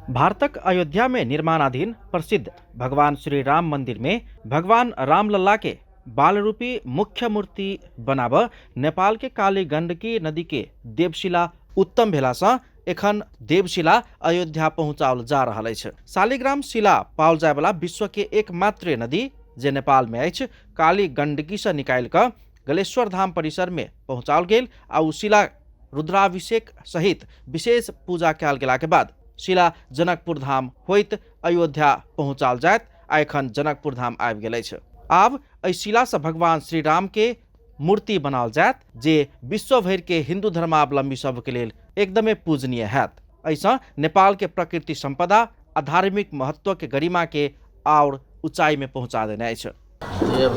भारतक अयोध्या में निर्माणाधीन प्रसिद्ध भगवान श्री राम मंदिर में भगवान रामलला के बालरूपी मुख्य मूर्ति बनाब नेपाल के काली गंडकी नदी के देवशिला उत्तम भेलासँ एखन देवशिला अयोध्या पहुँचाओल जा रहल अछि। शालिग्राम शिला पाओल जायवला विश्व के एकमात्र नदी जे नेपाल में अछि, काली गंडकी से निकालि कऽ गलेश्वर धाम परिसर में पहुँचाओल गेल आ ओ शिला रुद्राभिषेक सहित विशेष पूजा कयल गेला के बाद शिला जनकपुर धाम होइत अयोध्या पहुँचाओल जायत आ एखन जनकपुर धाम आबि गेल अछि। आब एहि शिला से भगवान श्री राम के मूर्ति बनाओल जायत जे विश्व भरि के हिंदू धर्मावलंबी सबके लेल एकदमे पूजनीय हैत। एहिसँ नेपाल के प्रकृति संपदा आ धार्मिक महत्व के गरिमा के आओर ऊंचाई में पहुंचा देने अछि। देव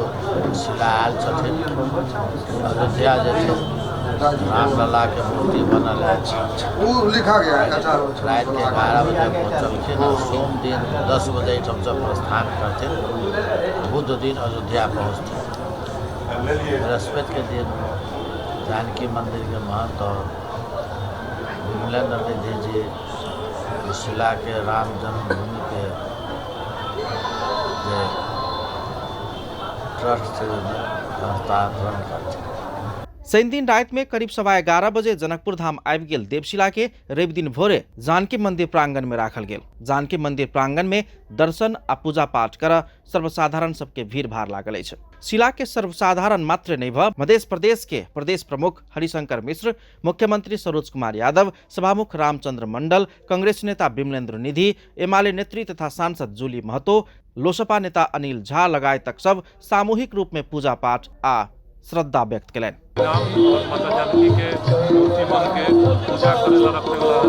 शिला आयल छथिन। अयोध्या जे छै रामललाके मूर्ति बनल अछि। रातिके 11 बजे पहुँचलखिन आ सोम दिन 10 बजे एहिठामसँ प्रस्थान करथिन। बुध दिन अयोध्या पहुँचथिन। बृहस्पतिके दिन जानकी मन्दिरके महन्त आओर विमलेन्द्र निधि जी शिलाके राम जन्मभूमिके जे ट्रस्ट छै ओहिमे हस्तांतरण करथिन। शनि दिन राति में करीब 11:15 बजे जनकपुर धाम आबि गेल देवशिला के रवि दिन भोरे जानकी मंदिर प्रांगण में राखल गेल। जानकी मंदिर प्रांगण में दर्शन आ पूजा पाठ कर सर्वसाधारण सबके भीड़ भाड़ लागल अछि। शिला के सर्वसाधारण मात्र नहीं भ मध्य प्रदेश के प्रदेश प्रमुख हरिशंकर मिश्र, मुख्यमंत्री सरोज कुमार यादव, सभामुख रामचंद्र मंडल, कांग्रेस नेता विमलेन्द्र निधि, एमाले नेत्री तथा सांसद जूली महतो, लोसपा नेता अनिल झा लगायतक सब सामूहिक रूप में पूजा पाठ आ श्रद्धा व्यक्त केलनि। राम और माता जानकी के मूर्ति बन के पूजा करे ला रखे वाला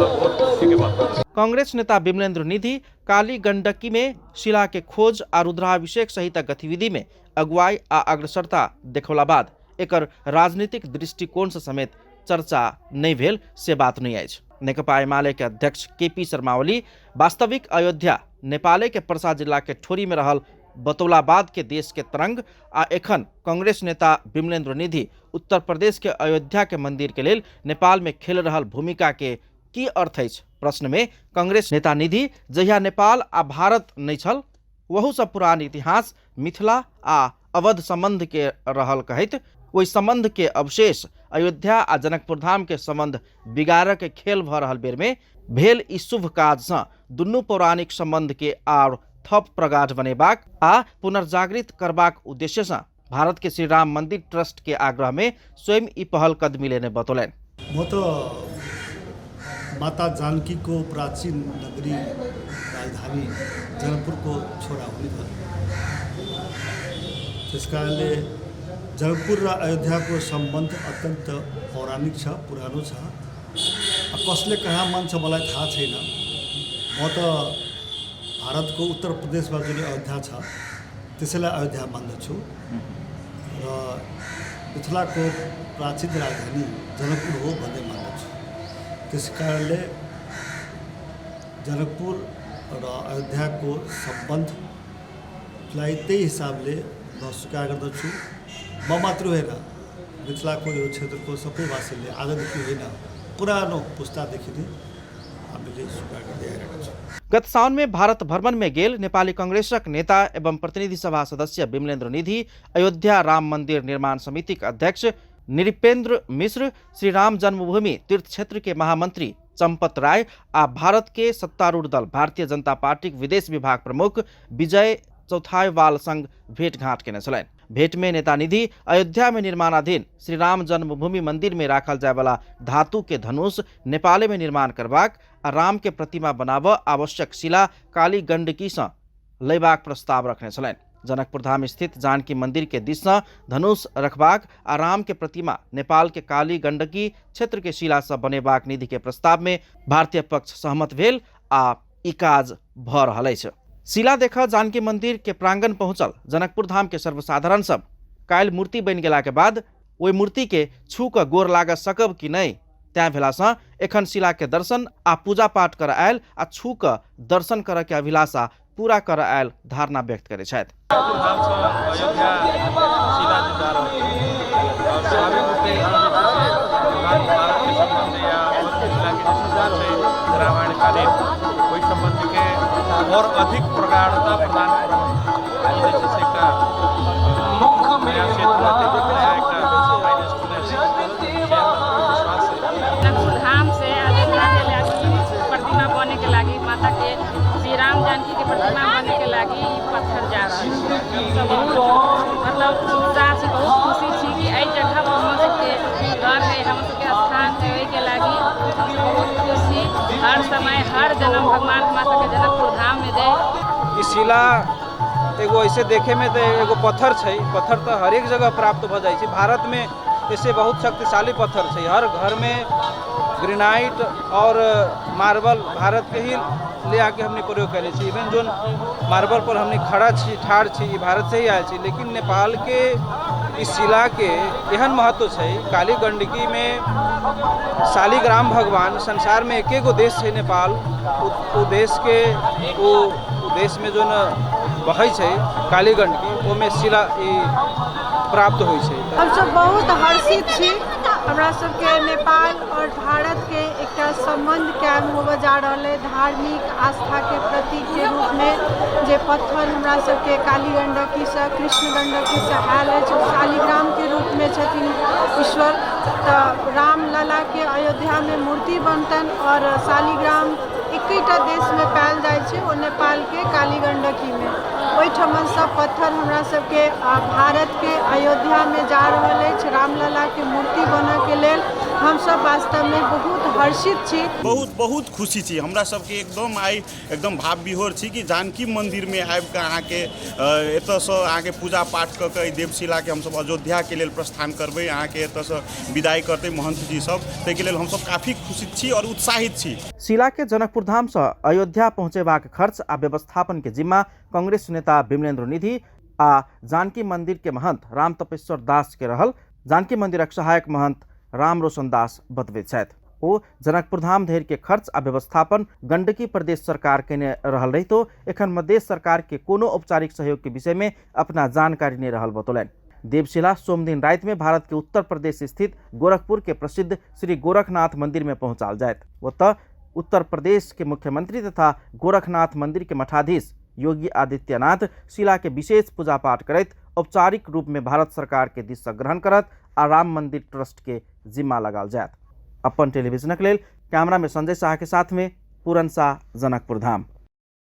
बहुत खुशी के बात। कांग्रेस नेता विमलेन्द्र निधि काली गंडकी में शिला के खोज आ रुद्राभिषेक सहित गतिविधि में अगुवाई आ अग्रसरता देखौला बाद एकर राजनीतिक दृष्टिकोण से समेत चर्चा नहीं भेल से बात नहीं अछि। नेकपा एमाले के अध्यक्ष के पी शर्मा ओली वास्तविक अयोध्या नेपाले के पर्सा जिला के ठोरी में रहल बतौला बाद के देश के तरंग आ एखन कांग्रेस नेता विमलेन्द्र निधि उत्तर प्रदेश के अयोध्या के मंदिर के लेल नेपाल में खेल रहल भूमिका के की अर्थ अछि प्रश्न में कांग्रेस नेता निधि जहिया नेपाल आ भारत नहीं छल वहू सब पुरान इतिहास मिथिला आ अवध संबंध के रहल कहैत ओहि संबंध के अवशेष अयोध्या आ जनकपुर धाम के संबंध बिगाड़ के खेल भ रहल बेर में भेल ई शुभ काज सँ दुनू पौराणिक संबंध के आर थप प्रगाढ़ बनेबाक आ पुनर्जागृत करबाक उद्देश्य सँ भारत के श्री राम मंदिर ट्रस्ट के आग्रह में स्वयं ई पहल कदमी लेने बतौलनि। म त माता जानकी को प्राचीन नगरी राजधानी जनकपुर को छोरा हो नि त, त्यसकारणले जनकपुर र अयोध्याको सम्बन्ध अत्यन्त पौराणिक छ, पुरानो छ। अब कसले कहाँ मान्छ मलाई थाहा छैन। म त भारतको उत्तर प्रदेशमा जुन अयोध्या छ त्यसैलाई अयोध्या मान्दछु र मिथिलाको प्राचीन राजधानी जनकपुर हो भन्ने मान्दछु। त्यस कारणले जनकपुर र अयोध्याको सम्बन्धलाई त्यही हिसाबले म स्वीकार गर्दछु। म मात्र होइन, मिथिलाको यो क्षेत्रको सबै वासीले आजदेखि होइन पुरानो पुस्तादेखि नै हामीले स्वीकार गर्दै आइरहेका छौँ। गत साउन में भारत भ्रमण में गेल नेपाली कांग्रेसक नेता एवं प्रतिनिधि सभा सदस्य विमलेन्द्र निधि, अयोध्या राम मंदिर निर्माण समितिक अध्यक्ष नृपेंद्र मिश्र, श्री राम जन्मभूमि तीर्थ क्षेत्र के महामंत्री चंपत राय आ भारत के सत्तारूढ़ दल भारतीय जनता पार्टीक विदेश विभाग प्रमुख विजय चौथाईवाल संग भेंटघाट केने छलनि। भेंट में नेता निधि अयोध्या में निर्माणाधीन श्री राम जन्मभूमि मंदिर में राखल जायवाला धातु के धनुष नेपाले में निर्माण करबाक आ राम के प्रतिमा बनाब आवश्यक शिला काली गंडकी सँ लैबाक प्रस्ताव रखने छलनि। जनकपुर धाम स्थित जानकी मंदिर के दिस सँ धनुष रखबाक आ राम के प्रतिमा नेपाल के काली गंडकी क्षेत्र के शिला सँ बनेबाक निधि के प्रस्ताव में भारतीय पक्ष सहमत भेल आ ई काज भ रहल अछि। शिला देख जानकी मंदिर के प्रांगण पहुंचल जनकपुर धाम के सर्वसाधारण सब काल्हि मूर्ति बनि गेला के बाद ओहि मूर्ति के छू क गोर लाग सकब कि नहि तैं भेला सँ एखन शिला के दर्शन आ पूजा पाठ कर आयल आ छू क दर्शन कर के अभिलाषा पूरा कर आयल धारणा व्यक्त करै छथि। रामायण कालीन, ओहि सम्बन्धके आओर अधिक प्रगाढ़ता प्रदान करब ई जे छै से एकटा नया क्षेत्र हेतै, नया एकटा माइलस्टोन हेतै, से हमरा सबके विश्वास है। जनकपुर धाम से अयोध्या के लागि प्रतिमा बने के लागि, माता के श्री राम जानकी के प्रतिमा बने के लागि ई पत्थर जा रहल छै। हमसब बहुत मतलब उत्साह छी, बहुत खुशी छी कि एहि जगह पर हमर सबके घर है, हमर सबके स्थान है। ओहिके लागि हमसब बहुत खुश छी। हर समय, हर जन्म भगवान हमरा सबके जनकपुर धाम में दे। ई शिला एगो ऐसे देखे में तऽ एगो पत्थर छै। पत्थर तऽ हरेक जगह प्राप्त भऽ जाइ छै। भारतमे ऐसे बहुत शक्तिशाली पत्थर छै। हर घरमे ग्रेनाइट और मार्बल भारत के ही ले आके हमने प्रयोग कयले छी। इवन जोन मार्बल पर हमने खड़ा छी, ठाढ़ छी, ई भारत से ही आयल छी। लेकिन नेपाल के ई शिला के एहन महत्व छै, काली गंडकी में शालिग्राम भगवान, संसार में एके गो देश छै नेपाल, ओ देश के ओ देश में जोन बहै छै काली गंडकी, ओहिमे शिला ई प्राप्त होइ छै। हमसब बहुत हर्षित छी। हमरा सबके नेपाल और भारतके एकटा सम्बन्ध कायम होबऽ जा रहल अइ। धार्मिक आस्थाके प्रतीकके रूपमे जे पत्थर हमरा सबके काली गण्डकीसँ, कृष्ण गण्डकीसँ आयल अछि, ओ शालिग्रामके रूपमे छथिन ईश्वर। तऽ रामललाके अयोध्यामे मूर्ति बनतनि आओर शालिग्राम एकेटा देशमे पायल जाइ छै, ओ नेपालके काली गण्डकीमे। ओहिठमन सब पत्थर हमरा सबके भारतके अयोध्यामे जा रहल अछि रामललाके मूर्ति बनऽके लेल। हमसब वास्तवमे बहुत हर्षित छी। बहुत बहुत खुशी छी। हमरा सबके एकदम आइ एकदम भाव विहोर छी कि जानकी मन्दिरमे आबिकऽ अहाँके एतऽसँ अहाँके पूजा पाठ कऽ कऽ एहि देवशिलाके हमसब अयोध्याके लेल प्रस्थान करबै। अहाँके एतऽसँ विदाई करतै महन्थ जी सब, ताहिके लेल हमसब काफी खुशी छी आओर उत्साहित छी। शिला के जनकपुर धाम से अयोध्या पहुँचेबाक खर्च आ व्यवस्थापन के जिम्मा कांग्रेस नेता विमलेन्द्र निधि आ जानकी मंदिर के महंत राम तपेश्वर दास के रहल जानकी मंदिरक सहायक महंत राम रोशन दास बतबैत छथि। ओ जनकपुर धाम धरि के खर्च आ व्यवस्थापन गंडकी प्रदेश सरकार केने रहल रहितो एखन मधेश सरकार के कोनो औपचारिक सहयोग के विषय में अपना जानकारी नहीं रहल बतौलनि। देवशिला सोमदिन राति में भारत के उत्तर प्रदेश स्थित गोरखपुर के प्रसिद्ध श्री गोरखनाथ मंदिर में पहुंचाल जायत। ओतऽ उत्तर प्रदेश के मुख्यमंत्री तथा गोरखनाथ मंदिर के मठाधीश योगी आदित्यनाथ शिला के विशेष पूजा पाठ करैत औपचारिक रूप में भारत सरकार के दिस से ग्रहण करत आ राम मंदिर ट्रस्ट के जिम्मा लगाल जायत। अपन टेलीविजनक लेल कैमरा में संजय शाह के साथ में पूरन शाह, जनकपुर धाम।